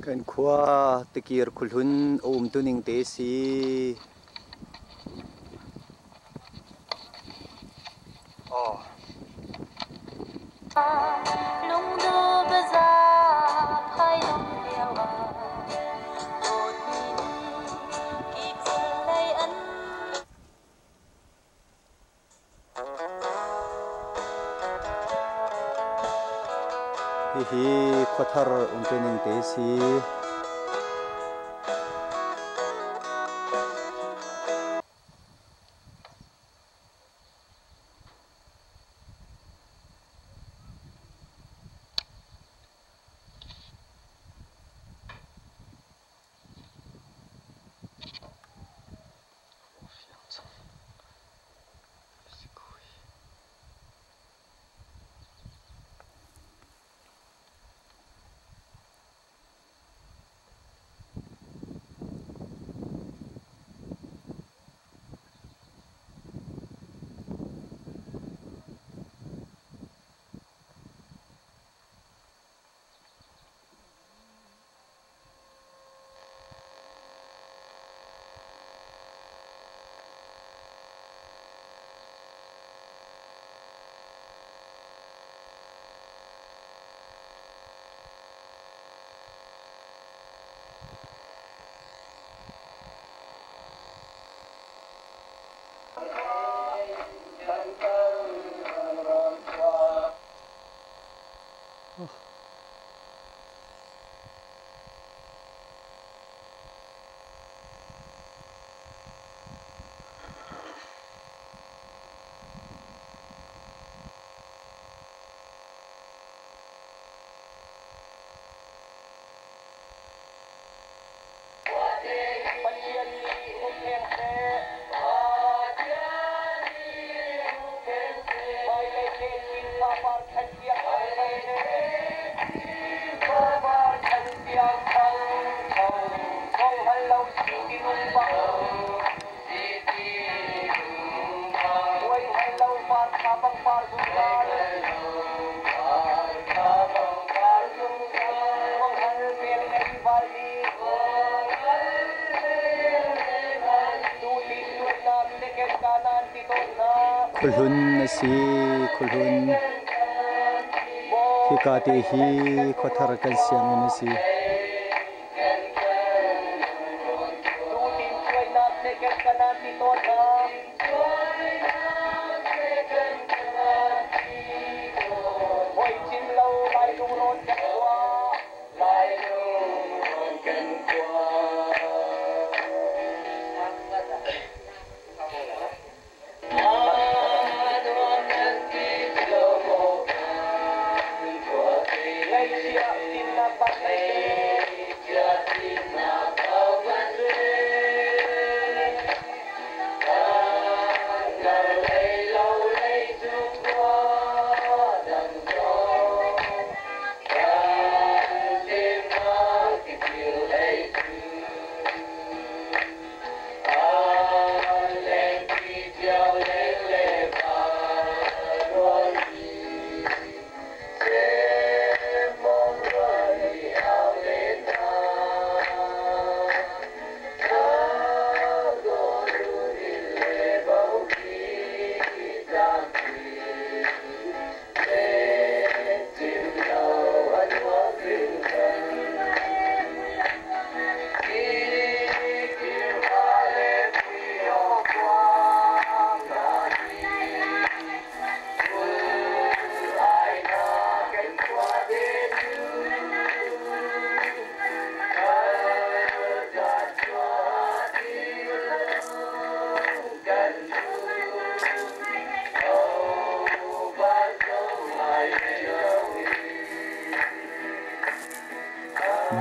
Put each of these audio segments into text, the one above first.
Kan khua Tikir khuahlun a umtuning te si. Hihi khuathar umtuning te si. Khuahlun a si, khuahlun. Hika te hi khuathar kan sianginn a si.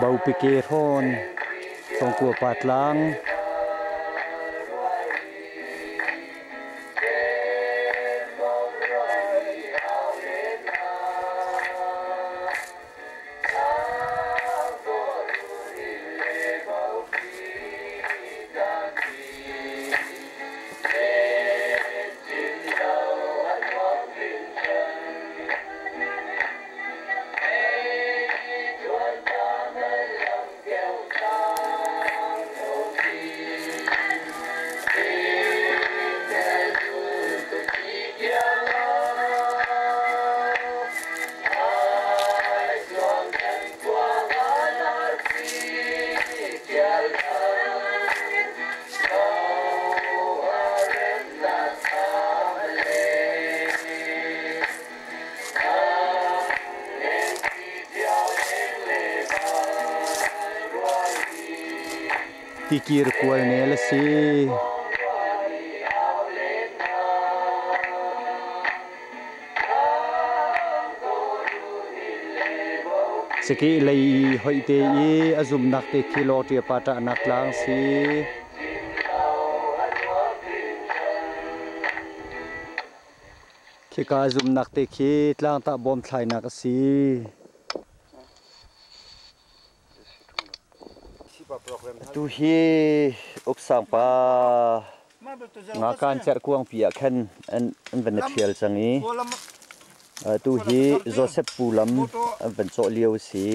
Bopike hrawn Thawngkua pa tlang. Tikir kual nel a si. Saki lei hoih te i a zumnak te khi lawṭia pa ṭahnak tlang si. Khika a zumnak te khi tlangtah bawm thlainak a si. Atu hi Uksang pa ngakan cerhkuangpi ah khan an van i ṭhial cang i atu hi Joseph Pu lam an van cawh lio a si.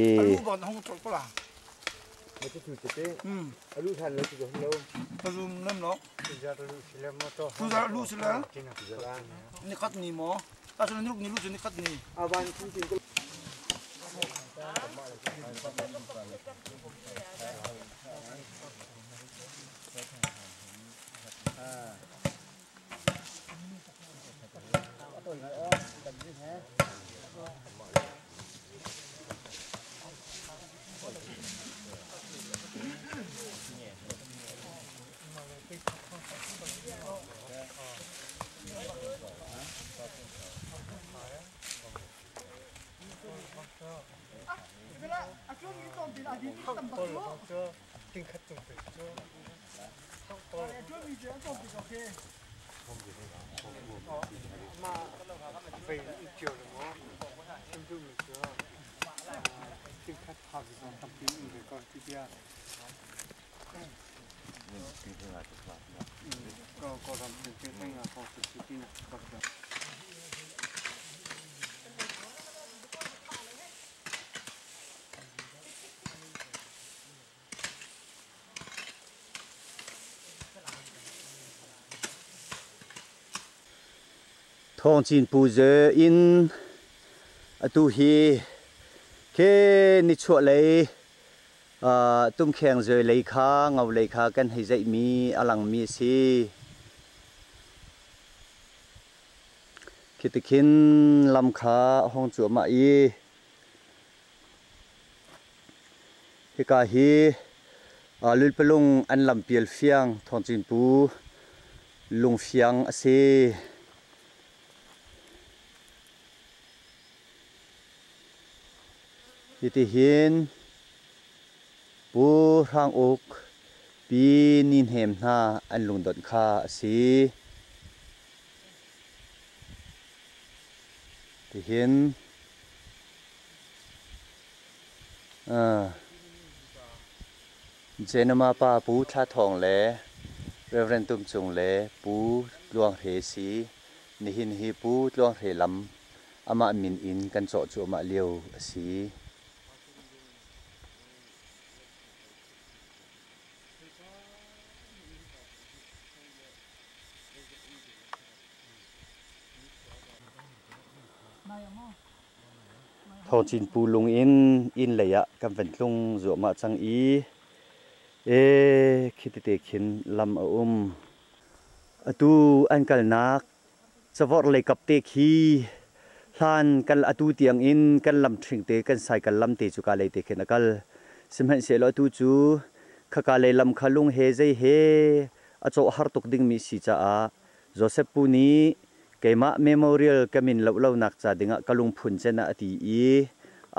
Thawng Cin Pu Ze in atu hi khi nichuah lei tumkheng zoi lei kha ngo lei kha kan hei zeihmi a langmi a si. Khi tikhin lam kha a hong cuahmah i hika hi lulpalung an lampial fiang Thawng Cin Pu lungfiang a si. Hitihin Pu Hrang Uk, Pi Ni Hnem hna an lungdonh kha a si. Tihin Jenama pa Pu Thla Thawng le Rev. Tum Cung le Pu Tluang Hre si. Nihin hi Pu Tluang Hre lam amah min in kan cawh cuahmah lio a si. Thawngcin Pu lung in inn lei ah kan van tlung zuahmah cang i e khi tete khin lam a um. Atu an kalnak Cavorh lei kap te khi hlan kan atu tiang in kan lam ṭhing te kan cycle lam te cu ka lei te khin a kal. Sihmanhsehlaw atu cu khaka lei lam kha lung he zei he a cawh har tuk dingmi si caah Joseph pu nih keimah memorial ka min loh lonak ca dingah ka lungphun cen ah a ti i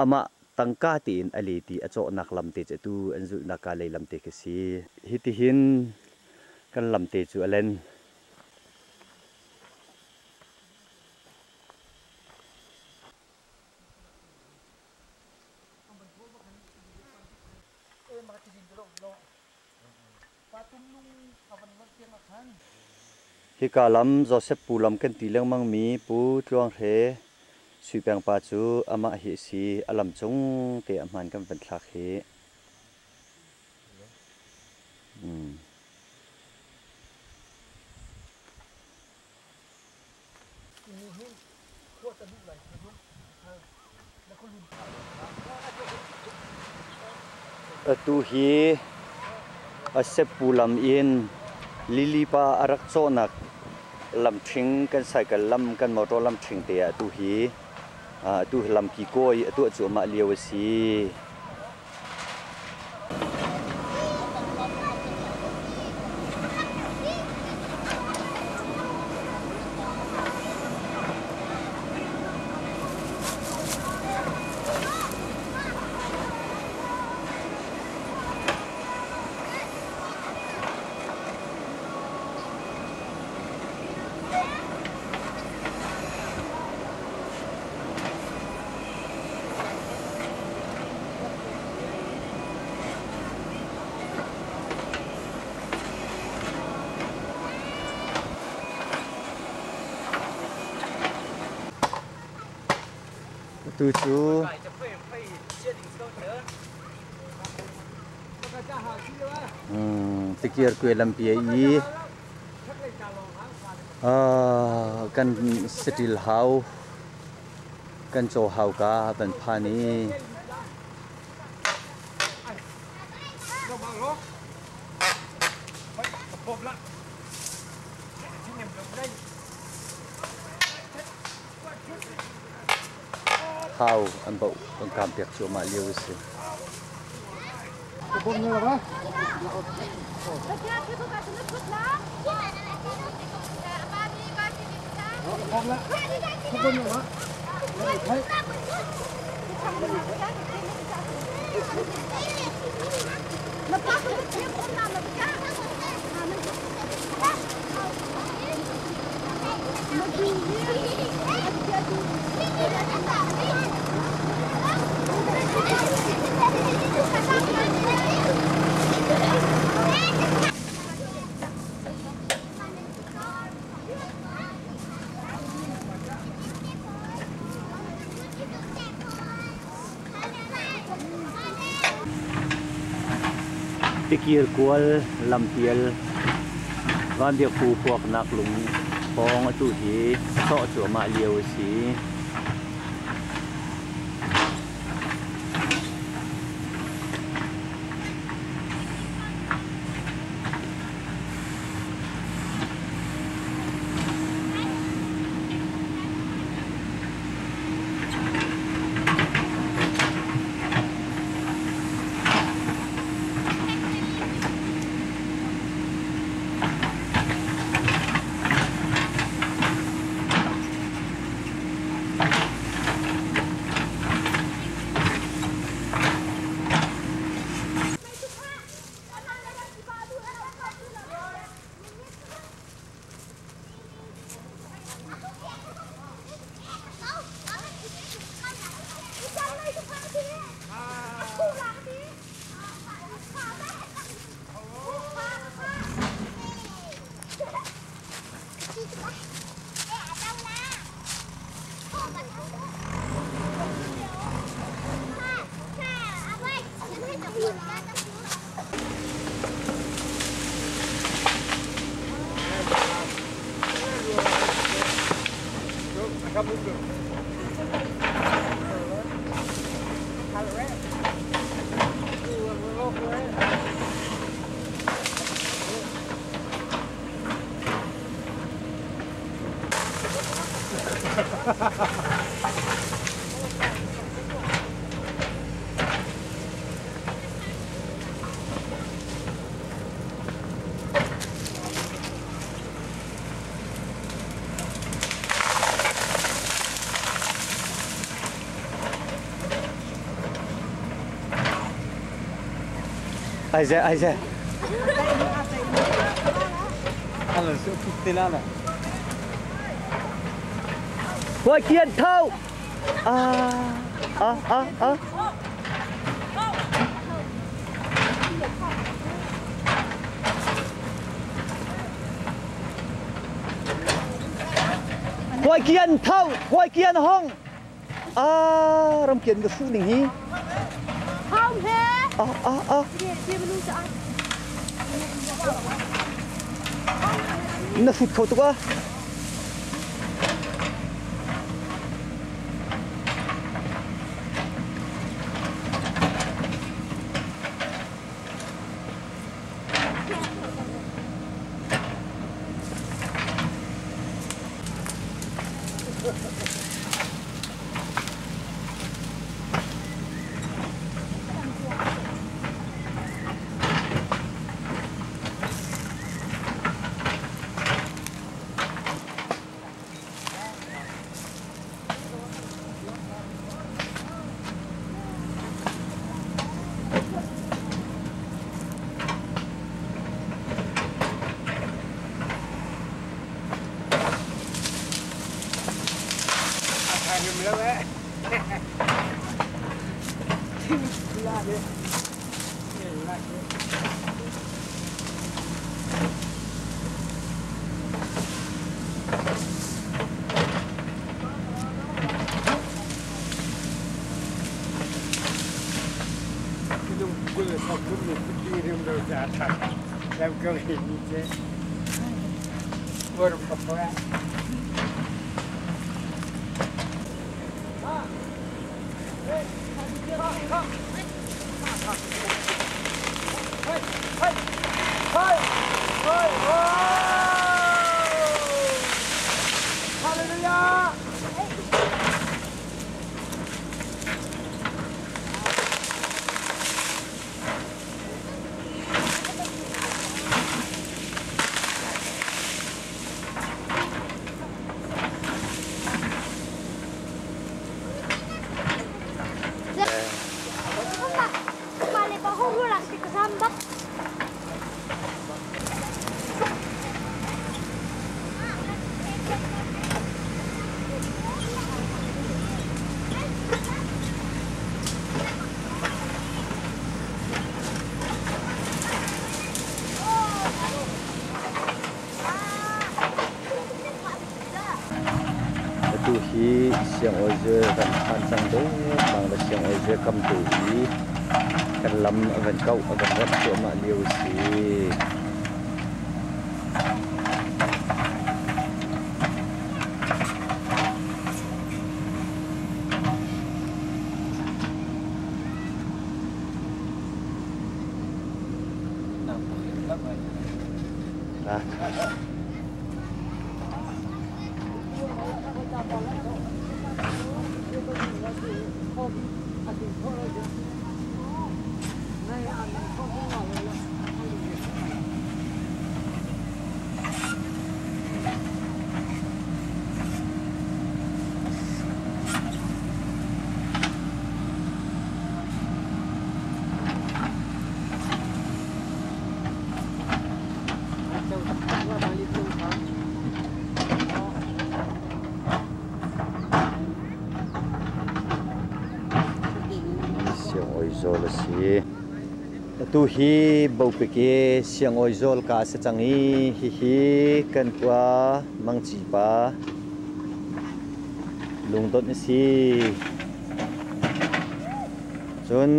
amah tangka tein a let i a cawhnak lam te cu atu an zulhnak ka lei lam te khi si. Hitihin kan lam te cu a len. Hika lam Joseph Pu lam kan ti lengmangmi Pu Tluang Hre Sui Peng pa cu amah hi a si. A lam cung te a hmaan kan van thlak hi. Atu hi a Seppu lam in Lily pa a rak cawhnak lamṭhing kan cycle lam kan motor lamṭhing te ah atu hi atu hi lamki kawi a tuah cuahmah lio a si. Atu cu Tikir kue lampi a i kan saṭil hau kan caw hau ka van phan i Hau an boh kan kaam piak cuahmah lio a si. Tikir kual lampial Van Biak Pu puaknak lung pawng atu hi sawh cuahmah lio a si. Ai ze ai ze. Hoi kian thau. À à à à. Hoi kian thau, hoi kian hong. À ram kian ka fu ning hi. À à à. Na fut kho tuk ah. Atu hi Siangawize kan phan cang dengmang le Siangawize kam tu hi kan lam a van kauh a van remh cuahmah lio a si. Siangawizawl a si. Atu hi Bopike Siangawizawl ka a si cang i hihi kan khua Mangci pa lungdonh a si. Cun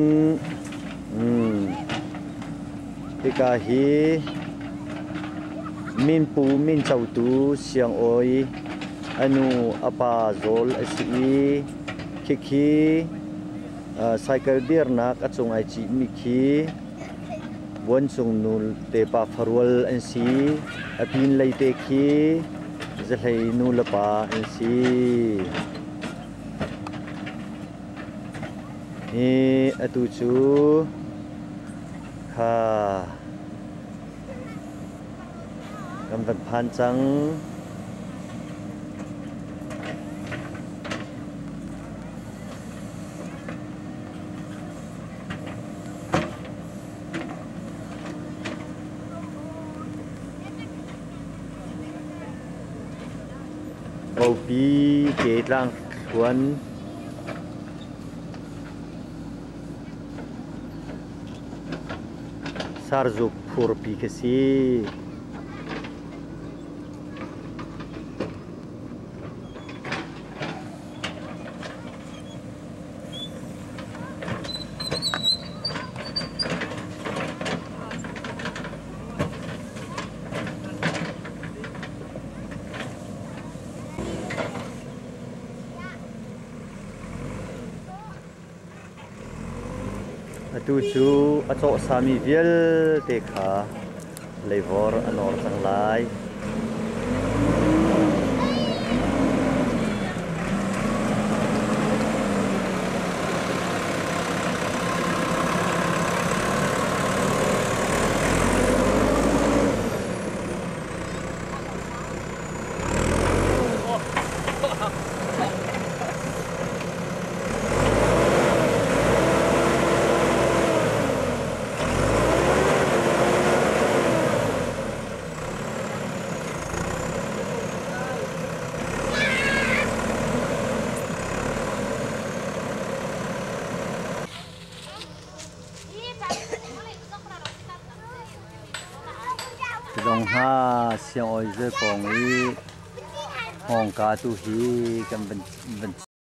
hika hi minpu mincotu Siangawi a nu a pa zawl a si i khikhi cycle dirnak a cung ai cihmi khi Buancung nu te pa farual an si. A pinlei te khi Zahlei nu le pa an si. Hi atu cu kha kan van phan cang. Bopi ke tlang thluan Sarzuk phurpi ka si. Atu cu a cawhsami vialte kha leivawr a nawr cang lai. Tidong hna siangawi pawng i hngawngka tu hi kan van.